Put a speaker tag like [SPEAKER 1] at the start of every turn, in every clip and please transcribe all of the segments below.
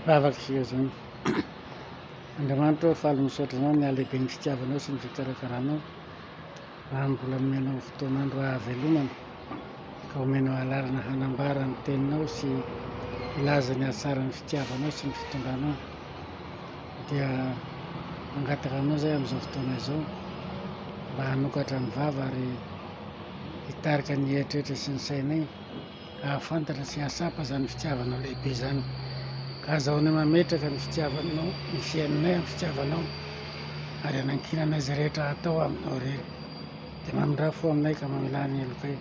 [SPEAKER 1] Hivavaka isika izany. Andriamanitra ô, faly misaotra Anao ny halehiben'ny fitiavanao sy ny fikarakaranao raha mbola nomenao fotoan'andro hahavelomana ka omenao alalana hanambara ny teninao sy hilaza ny hatsaran'ny fitiavanao sy ny fitondranao. Dia mangataka aminao izay amin'izao fotoana izao mba hanokatra ny vava ary hitarika ny eritreritra sy ny sainay hahafantatra sy hahatsapa izany fitiavanao lehibe izany. Ka azahoanay mametraka ny fitiavanao, ny fiainanay amin'ny fitiavanao ary hanankinana izay rehetra atao aminao irery. Dia mamindrà fo aminay ka mamelà ny helokay.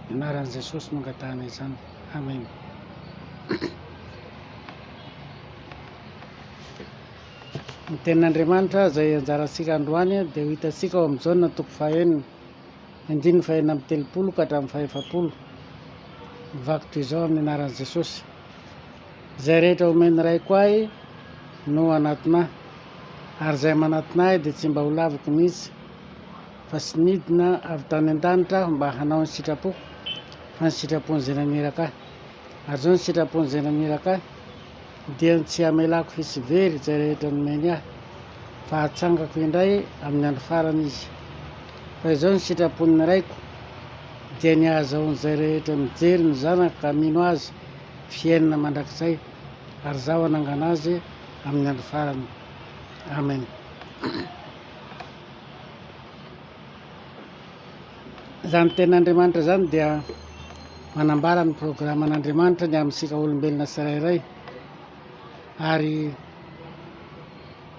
[SPEAKER 1] Ny anaran'i Jesosy no angatahanay izany. Amena. Ny tenin'Andriamanitra izay anjarantsika androany dia ho hitantsika ao amin'ny Jaona toko fahenina. Andininy faha-36 ka hatramin'ny faha-40. Mivaky toy izao amin'ny anaran'i Jesosy, Izay rehetra omen'ny Raiko ahy no hanatona ahy, ary izay manatona ahy dia tsy mba ho laviko mihitsy, fa tsy nidina avy tany an-danitra aho mba hanao ny sitrapoko, fa ny sitrapon'izay naniraka ahy. Ary izao ny sitrapon'izay naniraka ahy, dia ny tsy hamelako hisy very izay rehetra nomeny ahy, fa hatsangako indray amin'ny andro farany izy. Fa izao ny sitrapon'ny Raiko, dia ny hahazahoan'izay rehetra mijery ny Zanaka ka mino Azy fiainana mandrakizay, ary Izaho hanangana azy amin'ny andro farany. Amen. Izany tenin'Andriamanitra izany dia manambara ny programan'Andriamanitra ny amintsika olombelona tsirairay ary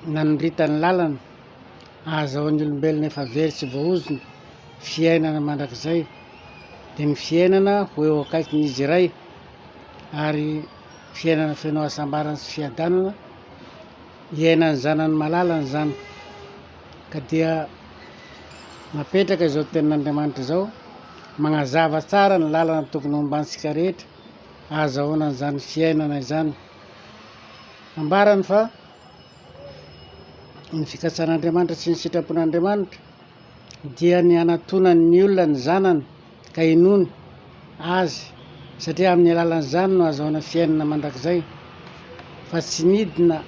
[SPEAKER 1] nanondrita ny lalana ahazahoan'ny olombelona efa very sy voaozona fiainana mandrakizay dia ny fiainana ho eo akaikin'izy iray ary fiainana feno hasambarana sy fiadanana iainan'ny zanany malalany izany ka dia napetraka izao tenin'Andriamanitra izao magnazava tsara ny lalana tokony hombantsika rehetra ahazahoana an'izany fiainana izany. Ambarany fa ny fikatsan'Andriamanitra sy ny sitrapon'Andriamanitra dia ny hanatonan'ny olona ny zanany ka hinoany Azy satria amin'ny alalan'izany no ahazahoana fiainana mandrakizay fa tsy nidina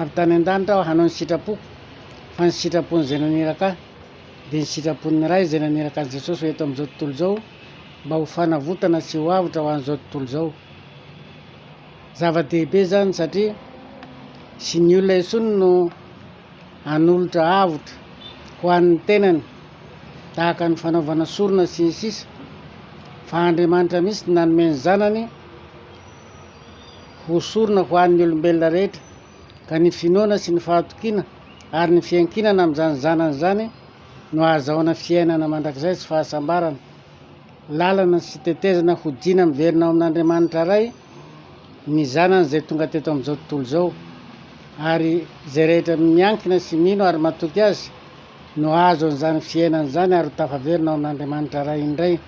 [SPEAKER 1] avy tany an-danitra aho hanao ny sitrapoko fa ny sitrapon'izay naniraka ahy dia ny sitrapon'ny Ray izay naniraka an'i Jesosy ho eto amin'izao tontolo izao mba ho fanavotana sy ho avotra ho an'izao tontolo izao. Zava-dehibe izany satria tsy ny olona intsony no hanolotra avotra ho an'ny tenany tahaka ny fanaovana sorona sy ny sisa fa Andriamanitra mihitsy no nanome ny zanany ho sorona ho an'ny olombelona rehetra ka ny finoana sy ny fahatokiana ary ny fiankinana amin'izany zanany izany no ahazahoana fiainana mandrakizay sy fahasambarana. Lalana sy tetezana hodiana miverina ao amin'Andriamanitra Ray ny zanany izay tonga teto amin'izao tontolo izao ary izay rehetra miankina sy mino ary matoky azy no hahazo an'izany fiainana izany ary ho tafaverina ao amin'Andriamanitra Ray indray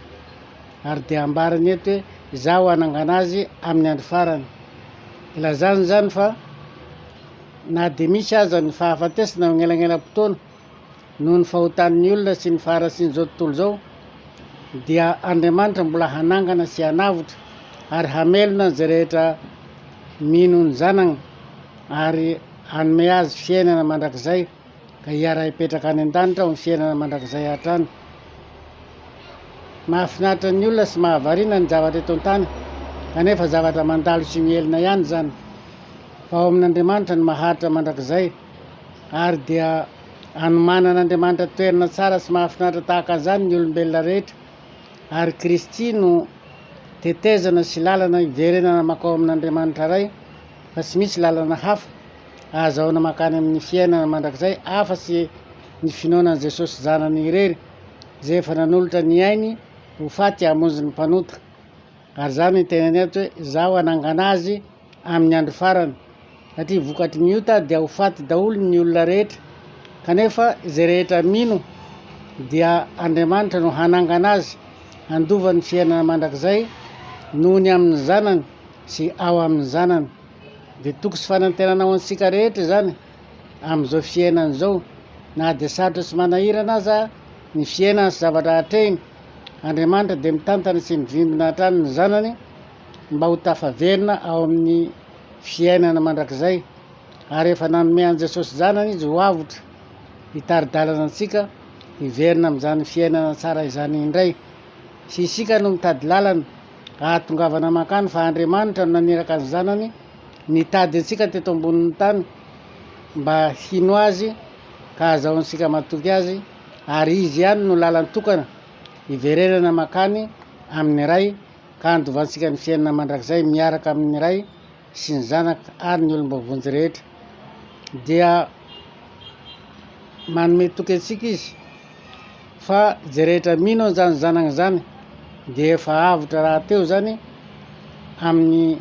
[SPEAKER 1] ary dia ambarany eto hoe izaho hanangana azy amin'ny andro farany. Ilazany izany fa na dia misy aza ny fahafatesana eo anelanelam-potoana noho ny fahotan'ny olona sy ny faharatsian'izao tontolo izao, dia Andriamanitra mbola hanangana sy hanavotra ary hamelona an'izay rehetra mino ny Zanany ary hanome azy fiainana mandrakizay ka hiara-hipetraka any an-danitra ho fiainana mandrakizay hatrany. Mahafinaritra ny olona sy mahavariana ny zavatra eto an-tany, kanefa zavatra mandalo sy mihelina ihany izany. Fa ao amin'Andriamanitra no maharitra mandrakizay. Ary dia anomanan'Andriamanitra toerana tsara sy mahafinaritra tahaka an'izany ny olombelona rehetra, ary Kristy no tetezana sy lalana hiverenana mankao amin'Andriamanitra Ray, fa tsy misy lalana hafa ahazahoana mankany amin'ny fiainana mandrakizay afa-tsy ny finoana an'i Jesosy Zanany irery, izay efa nanolotra ny ainy ho faty hamonjy ny mpanota. Ary izany no tenany eto hoe, Izaho hanangana azy amin'ny andro farany, satria vokatry ny ota dia ho faty daholo ny olona rehetra, kanefa izay rehetra mino dia Andriamanitra no hanangana azy handova ny fiainana mandrakizay noho ny amin'ny Zanany sy ao amin'ny Zanany. Dia toky sy fanantenana ho antsika rehetra izany amin'izao fiainana izao, na dia sarotra sy manahirana aza ny fiainana sy zavatra atrehina, Andriamanitra dia mitantana sy mivimbina hatrany ny Zanany mba ho tafaverina ao amin'ny. fiainana mandrakizay ary efa nanome an'i Jesosy Zanany Izy ho avotra hitari-dalana antsika hiverina amin'izany fiainana tsara izany indray. Tsy isika no mitady lalana hahatongavana mankany fa Andriamanitra no naniraka ny Zanany nitady antsika teto ambonin'ny tany mba hino Azy ka hahazahoantsika matoky Azy ary Izy ihany no lalan-tokana hiverenana mankany amin'ny Ray ka handovantsika ny fiainana mandrakizay miaraka amin'ny Ray sy ny Zanaka ary ny olom-boavonjy rehetra. Dia manome toky antsika Izy fa izay rehetra mino an'izany Zanany izany dia efa avotra rahateo izany amin'ny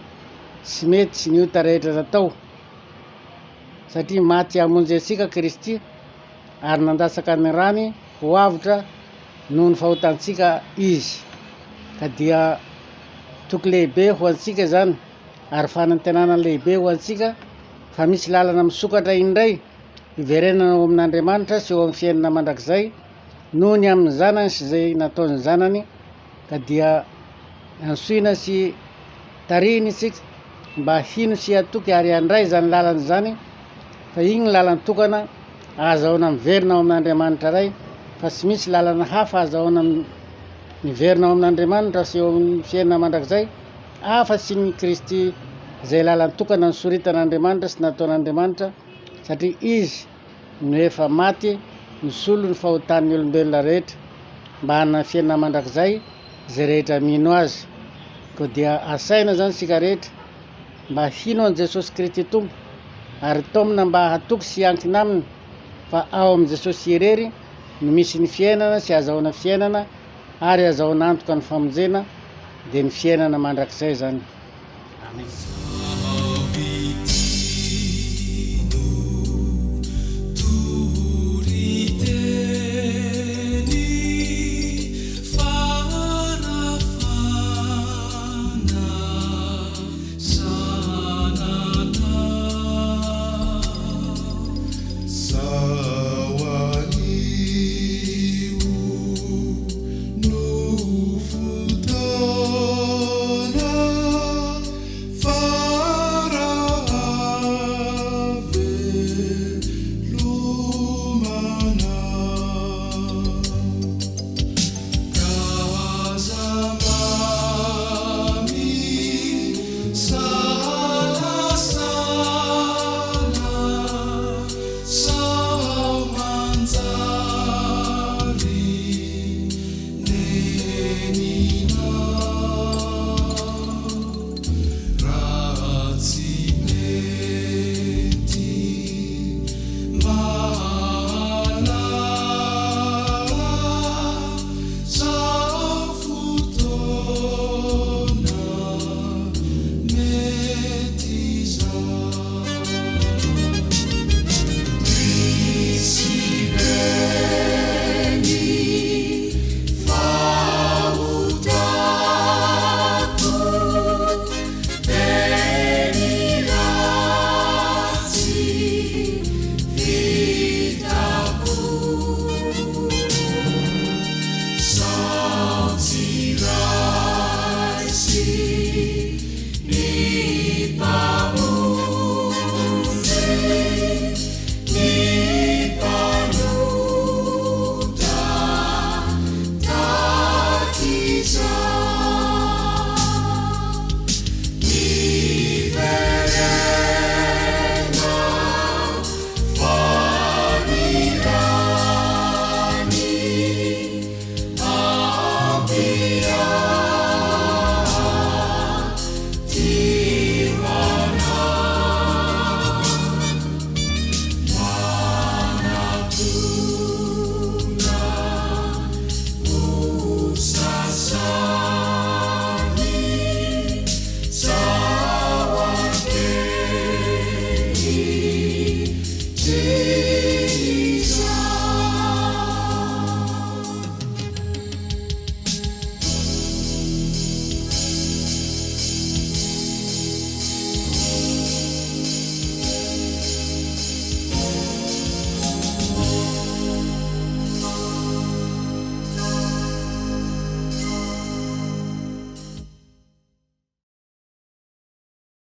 [SPEAKER 1] tsy mety sy ny ota rehetra natao satria maty hamonjy antsika Kristy ary nandatsaka ny rany ho avotra noho ny fahotantsika Izy. Ka dia toky lehibe ho antsika izany ary fanantenana lehibe ho antsika fa misy lalana misokatra indray hiverenana ao amin'Andriamanitra sy eo amin'ny fiainana mandrakizay noho ny amin'ny Zanany sy izay nataon'ny Zanany ka dia antsoina sy tarihiny isika mba hino sy hatoky ary handray izany lalana izany fa iny ny lalan-tokana ahazahoana miverina ao amin'Andriamanitra Ray fa tsy misy lalana hafa ahazahoana miverina ao amin'Andriamanitra sy eo amin'ny fiainana mandrakizay afa tsy ny Kristy izay lalan-tokana nisoritan'Andriamanitra sy nataon'Andriamanitra satria Izy no efa maty nisolo ny fahotan'ny olombelona rehetra mba hanana fiainana mandrakizay izay rehetra mino Azy. Koa dia asaina izany isika rehetra mba hino an'i Jesosy Kristy Tompo ary taomina mba hatoky sy hiankina Aminy fa ao amin'i Jesosy irery no misy ny fiainana sy azahoana fiainana ary azahoana antoka ny famonjena dia ny fiainana mandrakizay izany. Amen.